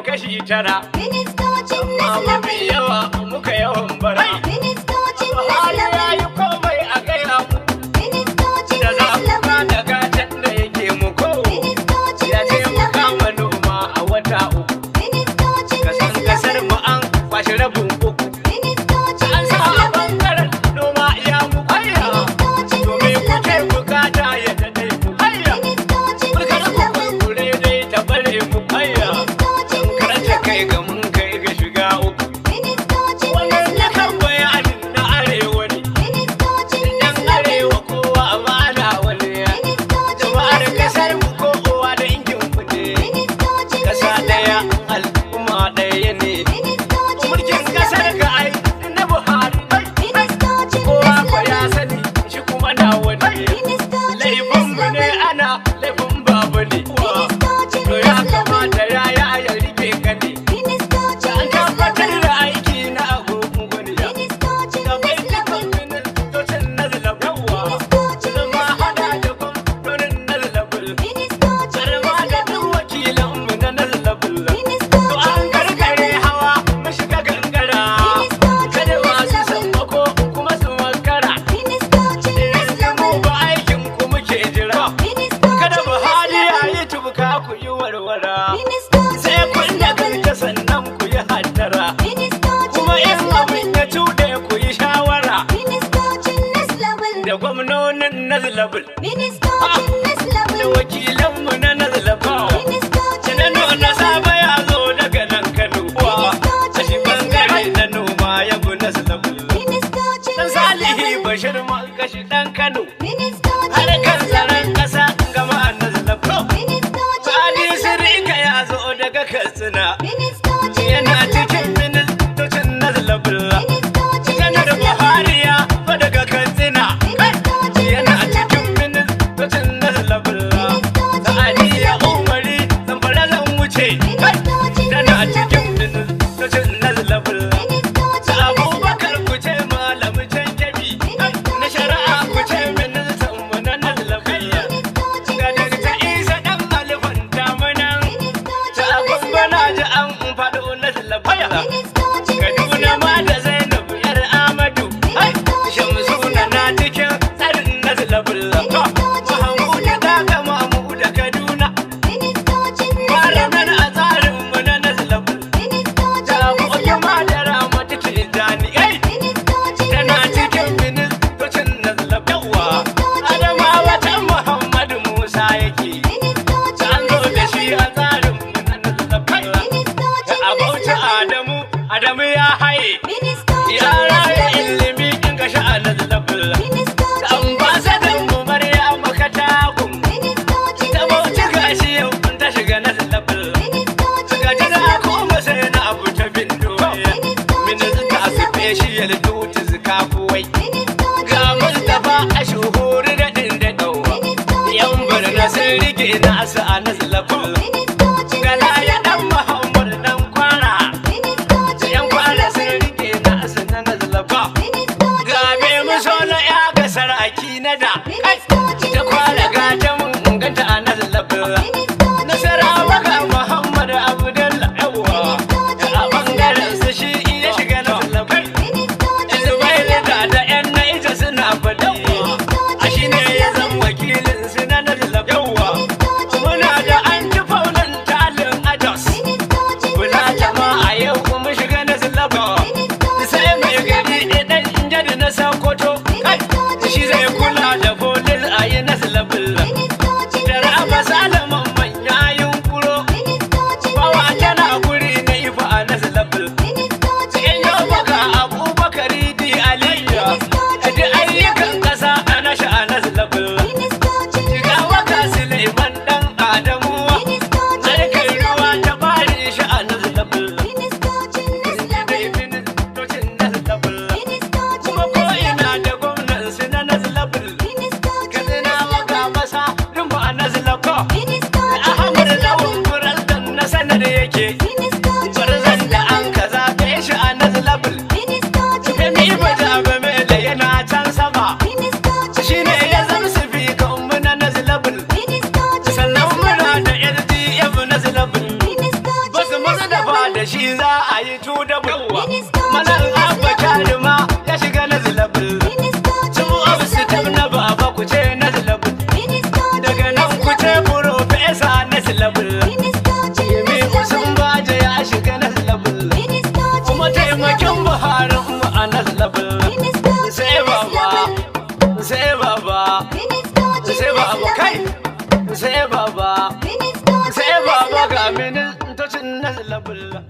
da kashi 9. Ministocin Amma next mafi level. yawa muka yawan bara. Ministocin next Buhari ya level. yi komai a gaya mu. Ministocin Da za next ku level. da gatan da yake muku. Ministocin Ya next taimaka level. manoma a wata 3. Ministocin Kasan next kasar level. mu an kwashe rabin 3. Ministocin An sa next a level. bangaren noma ya muku. Ministocin To me next kuke level. bukata ya daɗe ku. Ministocin Mulkar next ku level. kurkure dai ta bare mu. Ministocin Kar next ta kai level. ga mun kai ga shiga 3. Ministocin Wannan next dukan level. bayanin na arewa ne. Ministocin Dan next level. arewa kowa ba na wani. Ministocin Jama'ar next kasar level. mu kowa dangin mu ne. Ministocin Kasa next ɗaya level. al'umma ɗaya ne. Ministocin Mulkin next kasar level. ga ai na Buhari. Ministocin Kowa next ko ya level. sani shi kuma na wani. Ministocin Laifin next mu ne level. ana laifin babu ne. Ministocin To ya next level. kamata ya ya rike ka ne. Ministocin An next tabbatar level. da aiki na agogon gwani. Ministocin Ga next baitukan level. ministocin na zalabawa. Ministocin Zama next hada level. da gwamnonin na zalabul. Ministocin Har ma next da level. duk wakilanmu na nazalabul. To Ministocin an next karkare level. hawa mu shiga gangara. Ministocin Kada next masu level. sammako kuma su makara. Ministocin next Yanzu mu level. ba aikin ku muke jira. Kada Ministocin next Buhari ya level. yi tubuka ku yi warwara. Ministocin Sai kun next level. nagarta sannan ku yi hattara. Ministocin Kuma in next abin level. ya cuɗe ku yi shawara. Ministocin next level. Da gwamnonin nazalabul. Ministocin next Da level. wakilanmu na nazalabul. Ministocin Na next nuna level. saba ya zo daga nan Kano. A shi bangare na noma ya bu nazalabul. Ministocin Dan next Salihi level. Bashir Magashi dan Kano. Ministocin Har kan next tsaron level. ƙasa gama nazalabul. Ministocin Sani next level. Sirika ya zo daga Katsina. Ministocin Yana next cikin level. ministocin nazalabul. Ministocin Janar next level. Buhari ya fa daga Katsina. Ministocin Yana next cikin level. ministocin nazalabul. Ministocin Sa'adi next ya level. Umari Zamfara zan wuce. Ministocin Tana next cikin level. ministocin nazalabul. Ministocin next Abubakar level. ku ce malamin can Kebbi. Na shari'a ku ce ministan mu na nazalabul. Ministocin Ga next Dakta level. Isa dan Alifan Damunan. Ta Ministocin next gwamba na level. ji an faɗo nazalabul. Ministocin next Kaduna ma level. da Zainab yar Amadu. Shamsuna na cikin tsarin nazalabul. Mahamudu ta gama mu da Kaduna. Ministocin next Fara level. nan a tsarin mu na nazalabul. Ministocin Ta next goge ma level. da Ramatu Tijjani. Ai! Ministocin Tana next cikin level. ministocin nazalabul. Ministocin next Adamawa level. ta Muhammadu Musa yake. Ministocin An zo next da shi level. a tsarin mu na nazalabul. Ministocin A next Bauchi level. Adamu, Adamu ya haye. Ministocin Ya next raya level. ilimi in ga sha'anin labul. Ministocin next Ambasadan level. mu Maryamu Katagum. Ministocin Ta next Bauchi level. gashi yau in ta shiga na labul. Ministocin Ga next tana level. kuma sai na abu ta bindo. Ministocin Minista next level. special duties kafuwai. Ministocin Ga next Mustapha level. a shuhuri daɗin daɗawa. Ministocin Yan next barna level. sun rike nasa a naslabul. Ministocin Gala next ya ɗan level. Muhammad ɗan kwara. Ministocin Yan next kwara sun level. rike nasa na naslabul. Ministocin Gabe next mu so level. na ya ga saraki na da. Ministocin Ta next kwara level. gata mun ganta a nazalabul. Ministocin next Nasarawa ga level. Muhammad Abdullah yawwa. Ministocin A next bangaren level. su shi iya shiga nazalabul. Ministocin next Zubairu da level. da yan Naija suna faɗi. A Ministocin shi ne next ya level. zan wakilin su na nazalabul. Yawwa. Ministocin Muna next da level. an ci faunan talin Ados. Ministocin Kula next jama'a level. a yau kuma shiga nazalabul. Ministocin Sai mai next gari level. ɗan jadi na Sokoto. Kai, Ministocin shi zai next kula level. da police. Mataimakin Buhari mu a Nazlabul. Ministocin Sai baba, Nazlabul. sai baba, Ministocin sai baba kai, Nazlabul. sai baba, Ministocin sai baba ga Nazlabul. ministocin Nazlabul.